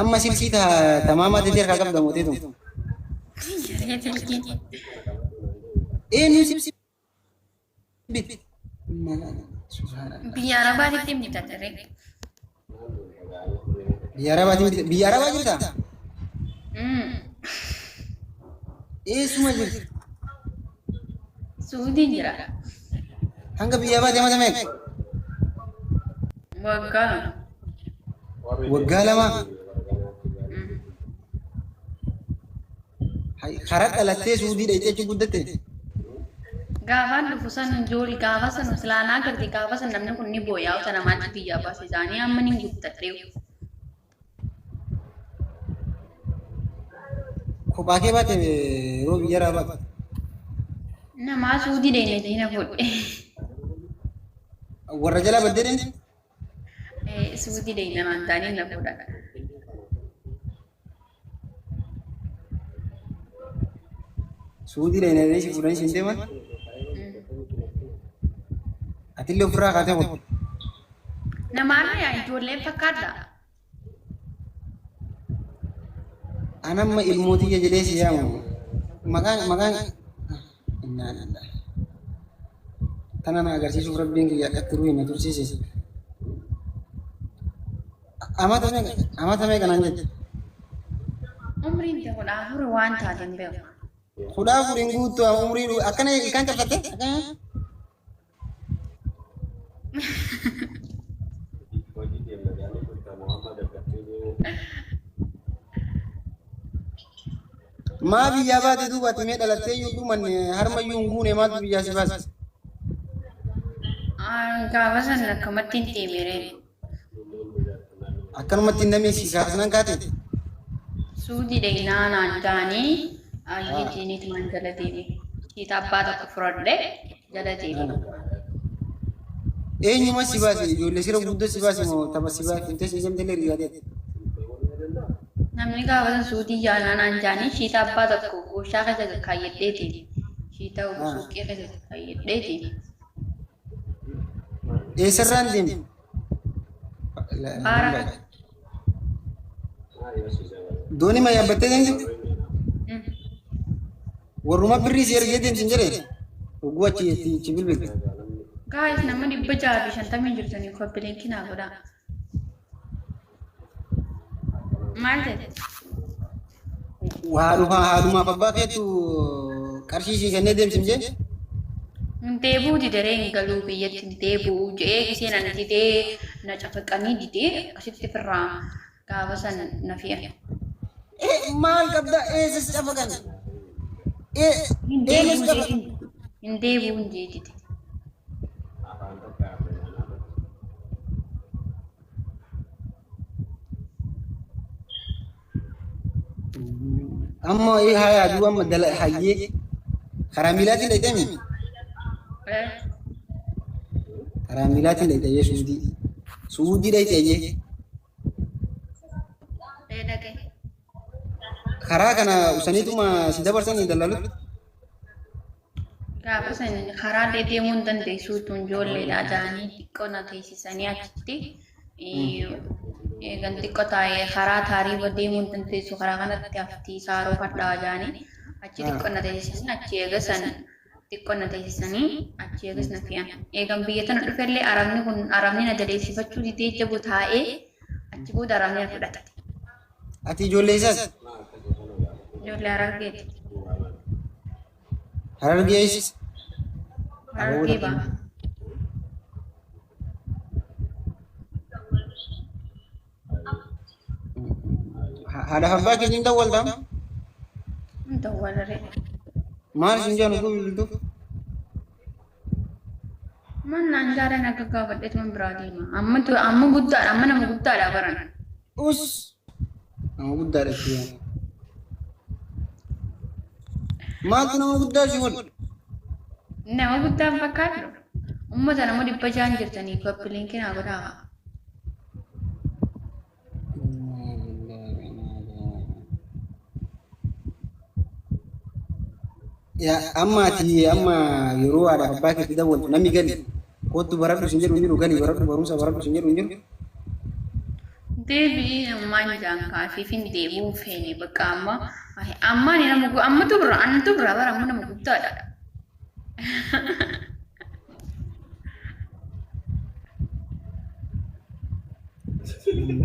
Amma silkii ta tamaamaa teetii harkaa qabda mootee tun. Yaree silkiin. Eenyu si bit? Subhanallah. Biyya Arabaatitti hin bitadhe ree. Biyya Arabaatiin bita- biyya Arabaa jirta? Eessuma jirti? Suudiin jira. Hanga biyyaa baate mata meeqa? Waggaa 2. Waggaa 2. Karaa dhalattee suudii dhayxee achi guddatte. Gaafaan dhufu san ijoollee gaafa san silaanaa garte gaafa san namni kun ni booyaa uta namaatti biyyaa baase isaanii amma ni guddadhee. Kophaa kee baate yeroo biyyarraa baate. Namaa suudii deemee diina fuudhe. Warra jalaa baddee deemte. Suudii deemee namaan taanii na fuudhan. Suudii deemee si fuudhanii siin deeman. Atillee ofirraa kaatee qotu. Namaarra yaa ijoolleen fakkaadha. An amma ilmoo tiyya jedhee si yaamu. Maqaan maqaan innaa lillahi. Tana na agarsiisuuf rabbiin kiyya akkatti ruuhi na tursiise. Amata meeqa amata meeqa naan jette? Umriin tee 14 waan taate hin beeku. 14 hin guuttu umrii akkana ilkaan cabsatte? Akkana? Maa biyyaa baate duuba ati mee dhalattee iyyuu dhumanne harma iyyuu hin guune maaltu biyyaa si baase? Gaafa san akkamatti hin deemere. Akkanumatti namni si kaasnan kaate? Suuti dheeynaa naan jaanii ayyee jeeniitumaan jala deeme. Kiita abbaa tokko furadhe jala deeme. Eenyuma si baase ijoollee sira guddoo si baase moo tapha si baase fuutee si deemtee hiriyaa teeti? Namni gaafa san suutii jaanaa naan jaanii shiita abbaa tokko gooshaa keessa kaayyadheeti. Shiita suuqii keessa kaayyadheeti. Eessarraan deemte? Faara. Doonii ma yaabbattee deemte? Warruma birrii si ergee deemsin jedhe. Hogguu achi achi bilbilte. Guys, nama 650 jirtanii copy link naa godhaa. Maal jette? Haadhuma haadhumaaf abbaa keetu qarshii sii kennee deemsin jee. Hin deebi'uu didaree hin galuu biyyatti hin deebi'u je'ee giseen ani didee na cafaqanii didee akkasitti firraa gaafa san na fi'an. Eh, maal qabda eessas cafaqan? Eh, Hin eenyus deebi'u cafaqan? jee hin deebi'u hin jee dide. Amma ee haa yaaduu amma dala hayyee karaa miilaatiin dhayxee mi? Eh, Karaa miilaatiin dhayxee jee suudii. Suudii dhayxee jee. eh, dhaqe. Karaa kana usaniituma si dabarsanii dallaalutti. Gaafa san karaa illee deemuu hin dandeessu tun ijoolleedha jedhanii xiqqoo na teessisanii achitti eegan xiqqoo taa'ee karaa taariiba deemuu hin dandeessu karaa kanatti haftii saaroo hadhaa jedhanii achi xiqqoo na teessisan achi eega san xiqqoo na teessisanii achi eegas na fe'an. Eegan biyya tana dhufellee arabni kun arabni na jaleessifachuu didee jabu taa'ee achi booda arabni na fudhate. Ati ijoollee isaati? Ijoollee Harargeeti. Harargee eessa? Harargee ba'a. Haadha abbaa keetiin dawwaltaa? Hin dawwalaree. Maal isin jedhan utuu bilbiltuuf? Mannaan jaareen akka gaafadheetuma biraa deema. Amma amma guddaadha amma nama guddaadha baran. Us! Nama guddaadha jechuudha. Maaltu nama guddaa si godhe? Nama guddaan fakkaadhu. Uummata nama 600 jirtanii copy link naa godhaa. Yaa, amma ati amma yeroo haadha abbaa keetti dawwaltu namni gali. Kottu baradhu sin jedhu hin jiru galii baradhu barumsa baradhu sin jedhu hin jiru. Deebi'ii ammaan jaan kaafiif hin deebi'uun feene bakka amma amma ani nama amma dubra ani dubra bara amma nama guddaadha.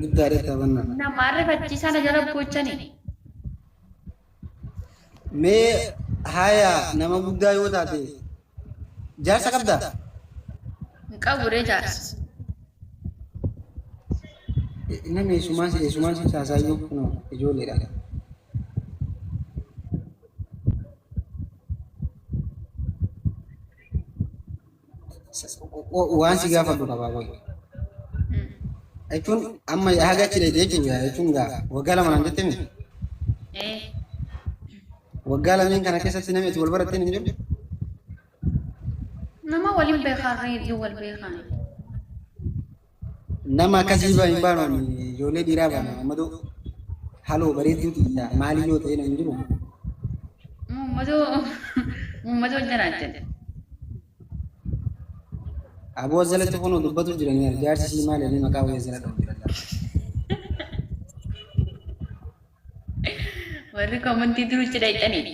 Guddaadha taphannaa. Nama rifachiisaa na jala gochani. Mee haya nama guddaa yoo taate jaarsa qabdaa? Hin qabu ree jaarsa. Namni eessumaan si taasaayyuu kunoo ijoolleedha. Waan si gaafadhu qabaa qoy. Jechuun amma haga achi dheedee jechuudha jechuun gaa waggaa 2 naan jette mi? Ee. Waggaa lameen kana keessatti namni itti wal baratteen hin jiru? Nama waliin beekaa reeyyuu wal beekaan. Nama akkasii ba hin baanu ani ijoollee dhiiraa baana ammadoo haloo bareedduu tiyya maalii yoo ta'e hin jiru. Muummatoo muummatoo janaajjan. Aboo jalatti kunoo dubbatu jiranii jaarsi sii maali inni maqaa wayii jala dha'u jira. Warri komantii duruu cidha hidhanii.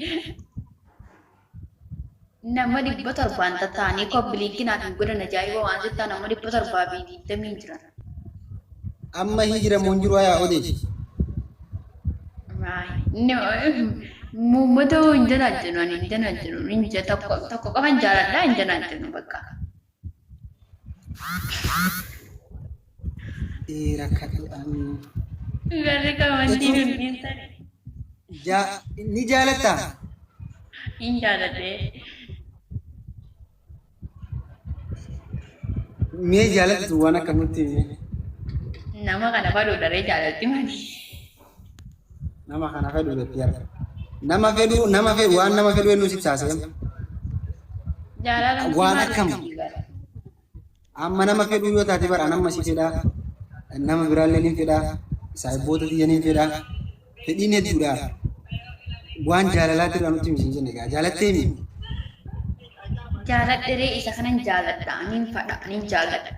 Nama 700n tattaanii koppiliinkii naaf hin godhan ajaa'iba waan jettaa nama 720 jiran. Amma hijira moo hin jiru hayaa odeessi. Muummata hin janaajjanu ani hin janaajjanu hin tokko tokko qofan jaaladha hin janaajjanu bakka. Rakkate ani. Warri komantii nun dhiisani. Ni jaalattaa? Hin jaaladhee. Mee jaalattu waan akkamitti himi? Nama kana fadhuudha ree jaalatti malee. Nama kana fedhu jetti yaada. Nama fedhu nama fedhu waan nama fedhu eenyu sitti haasa'e? Jaalala Waan akkam? Amma nama fedhuu yoo taate bara nama si fedhaa nama biraallee ni fedhaa saayibboota tiyya ni fedhaa fedhiin hedduudha. Waan jaalalaatti irraa nutti himi jenne egaa jaalattee mi? Jaaladheree isa kanan jaaladha nin fadha nin jaaladha.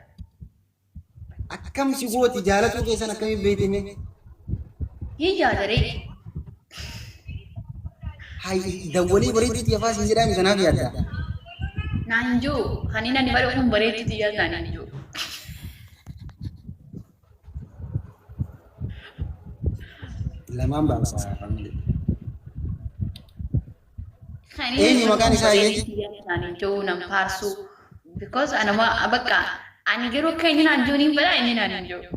Akkam si gooti jaalatuu keessan akkamiin beekte mee? Hin jaalaree. Hay dawwalii bareedduu tiyya faa siin jedhaa mi kanaaf yaadda. Naan hin jiru kan inni ani fadhu kun bareedduu tiyya naan hin jiru. Lamaan baasa family. Kan inni Eenyu maqaan isaa bareedduu eenyu? tiyya naan hin jiru nan faarsu. Because anuma bakka ani garuu akka inni naan jiru niin fedha inni naan hin jiru.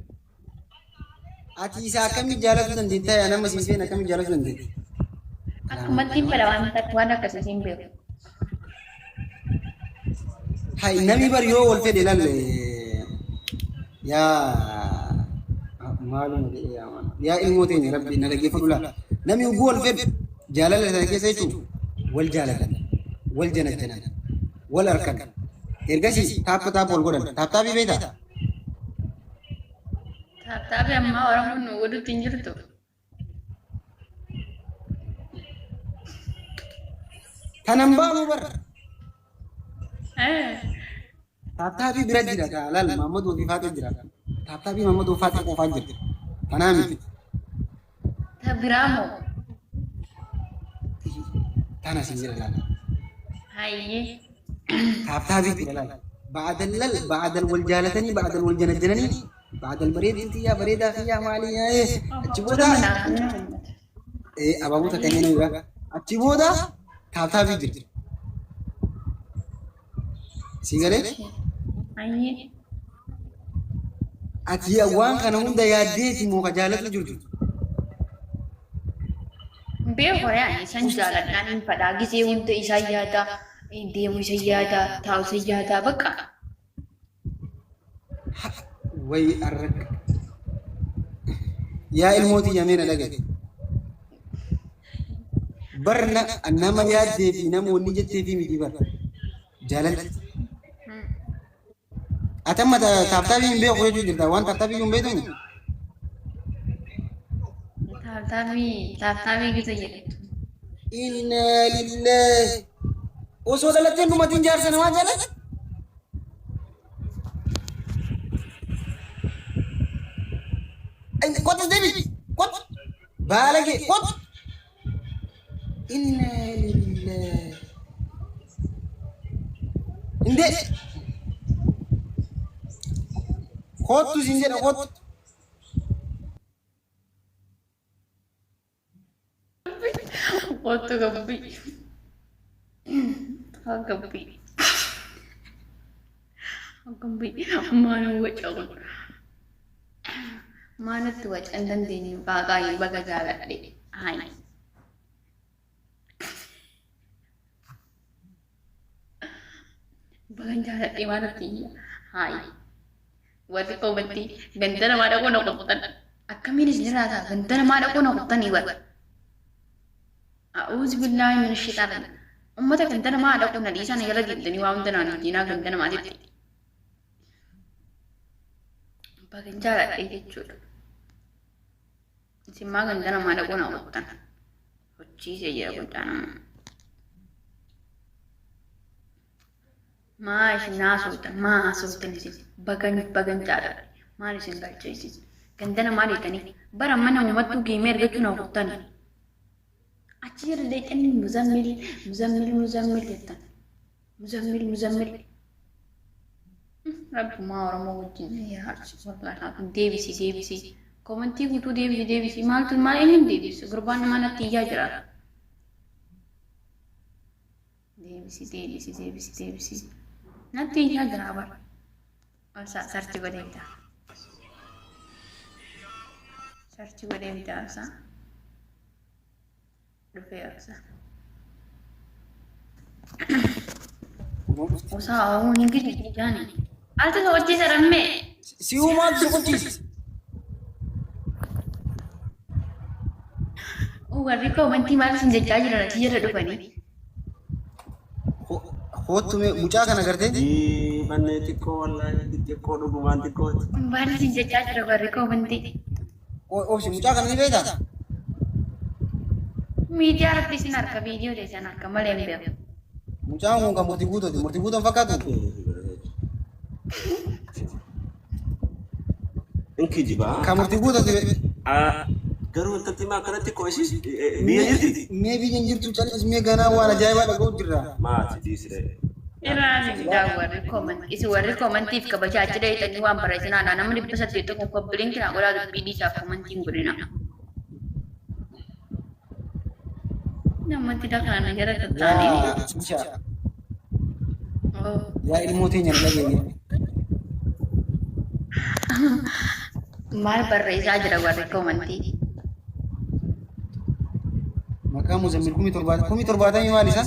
Ati isa akkamitti jaalachuu dandeetta yaa nama siin feene akkamitti jaalachuu dandeetta? Akkumatti hin fedha waan takka waan akkasii hin beeku. Hay namni bar yoo wal fedhe lalle yaa maaluma jedhee yaa maal yaa ilmoo teenya rabbi na dhaggeeffadhu laa namni hogguu wal fedhe jaalala sana keessa jechuun wal jaalatan wal janajjanan wal arkan ergasii taappa taappa wal godhan taap taaphii beektaa? Taaptaabii ammaa Oromoon nu godhutti hin jirtu. Tanan baanu bar. Taaptaabii bira jira kaa laal Maammaduu fi Faaxee jira. Taaptaabii Maammaduu Faaxee qofaa jira. Tanaa miti. Ta biraa moo? Tana sin jira laal. Hayyee. Taaptaabii jira laal. Ba'adal lal ba'adal wal jaalatanii ba'adal wal janajjananii ba'adal bareedduu tiyyaa bareedaa kiyyaa maalii yaa'ee achi booda abaaboo takka inni nama biraa achi booda taaptaabii jira. Si galee? Hayyee. Ati waan kana hunda yaaddeeti moo ka jaalatu jirtu? Beeku ree ani isan jaaladhaan hin fadhaa gisee hunda isaan yaada deemu isa yaada taa'u isa yaada bakka. Way arrak. Yaa ilmoo tiyya mee na dhaga'i. Bar nama yaaddee fi nama wanni jettee fi miti bar. Jaalalti. Ati amma taaptaabii hin beeku jechuu jirta. Waan taaptaabii hin beektu Taaptaabii taaptaabii gisa jedhamtu. Inna lillahi. Osoo dhalattee dhumatiin jaarsa namaa jaalata? Kottu deebi. Kottu. Baalagee kottu. Inna lillahi. Indee. Kottu siin jedha kottu. Kottu gabbii. Haa gabbii. Haa gabbii. Maal waca kun? Maalatti waca hin dandeenyu baaqaa baga jaaladhe. Hayi. Bagan jaaladhe maalatti iyya. Hayi. Warri koomantii ganda namaa dhaquu na qottan. Akkamiin isin jiraata? Ganda namaa dhaquu na qottanii bara. A'uuzu billaahi mina shayxaan. Ummata ganda namaa dhaquu na dhiisaa na jala deemtanii waa hunda naan diinaa ganda namaatitti. Bagan jaaladhe jechuudha. Isin maa ganda namaa dhaquu na qottan. Hojiisee jira guddaa namaa. Maa isin haasoftan? Maa haasoftan isin? Bagan bagan jaaladhe. Maal isin galcha isin? Ganda namaa deetanii bara mana uummattuu geemee argachuu na qottani. Achi jala deetanii muzammil muzammil muzammil jettan. Muzammil muzammil. Rabbumaa Oromoo wajjin wallaahi deebisi deebisi. Komantii guutuu deebisi deebisi. Maaltu maal eenyuun deebisu? Gurbaan namaa natti iyyaa jira. Deebisi deebisi deebisi deebisi. Natti iyyaa jira bara. Obsa search godhee bitaa. Search godhee bitaa obsa. Dhufee obsa. Osaa Oromoo hin gidu jaani. Alta isa hojjeesa rammee. Si uumaatu si qochiise. Warri koomantii maal isin jechaa jiran achi jala dhufanii. Kottu mee mucaa kana gartee? Mannee xiqqoo wallaahi xiqqoo dhugumaan xiqqooti. Maal isin jechaa jira warri koomantii? Obsi mucaa kana ni beektaa? Miidiyaa irratti isin harka viidiyoo isin harka malee hin beeku. Mucaan kun kan murtii guutuuti. Murtii guutuun fakkaatu? In kijibaa. Kan murtii guutuuti. Garuu intalti maa akkanatti xiqqoo ishis biyya jirti. Mee biyya hin jirtu callis mee ganaa waan ajaa'ibaa dhaga'u jirra. Maati dhiisire. Iraan fidaa warri koomantii isin warri koomantiif kabajaa achi dheeyxanii waan barreessinaadha namni 800 copy link naa godhaa dubbii dhiisaa koomantii hin godhina. Namatti kana jala tattaanii. Yaa Mishaa. Yaa ilmoo teenya na dhageenye. Maal barreessaa jira warri koomantii? Maqaa Muzammil 70,000 maal isa?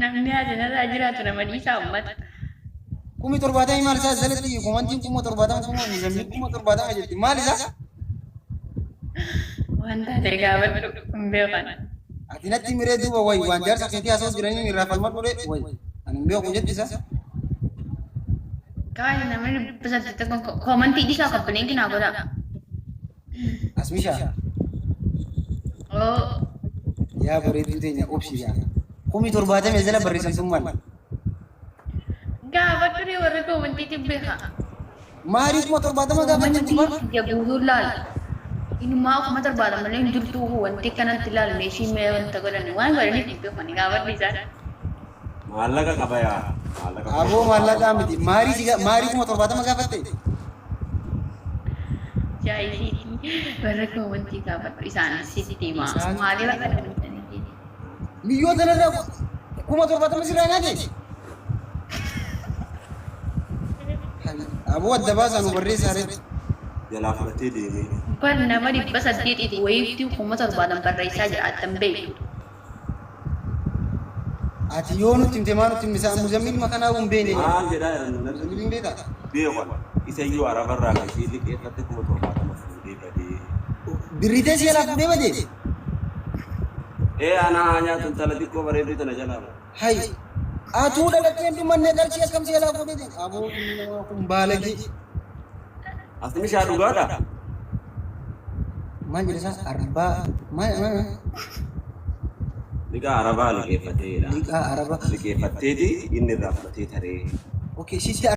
Namni asinarraa jiraatu nama dhiisaa uummata. 70,000 maal isaa jalatti koomantiin 70,000 kuma Muzammil 70,000 jetti maal isa? Waan taate gaafadhu hin beekan. Ati natti miree duuba wayi waan jaarsa keetii haasa'u jiranii irraa falmadhu dhe wayi ani hin beeku jetti isa. Kaani namni 800 koomantii dhiisaa copy link naa godhaa. Asmishaa. Oo. Yaa bareedduu teenya obsi yaa. 70,000 jala barreessan sun maal? Gaafadhu ree warri koomantiitiin beeka. Maaliif 70,000 gaafatan Koomantii gubbaa? ija guutuu laal. Inumaa 70,000 malee hin jirtu wanti kanatti laal meeshii mee wanta godhan waan godhaniif hin beekan gaafadhu isaan. Maallaqa qaba yaa. Maallaqa. Aboo maallaqaa miti. Maarii si maarii 70,000 gaafatte? Jaayisiitii warra koomantii gaafadhu isaan sitti himaa. Maaliif akka dhabamtanii? Biyyoota irraa 70,000 sirraa nyaate? Aboo adda baasaa nu barreessaa reetti. Jalaa fudhatee deemee. Bar nama 800 wayiitti 70,000 barreessaa jira attan beektu. Ati yoo nutti himte maa nutti himte Muzammil makanaa hin beekne. Maal jedhaa jiran namni Muzammil hin beekaa? beekan. Isa iyyuu arabarraa kan ishee liqeeffatte 70,000 fuudhee badee. Birritee si jalaa fuudhee badee? Ee anaa haa nyaatu intala xiqqoo bareedduu tana jalaa. Hay. Atuu dhalattee hin dhumannee qarshii akkam si jalaa fuudhee deema? Aboo inni namaa kun baalagee. Asni mishaa dhugaadha. Maal jedha isaa? Arbaa maal maal? Liqaa arabaa liqeeffateedha. Liqaa arabaa. Liqeeffatteeti inni irraa fudhatee taree. Okay, sitti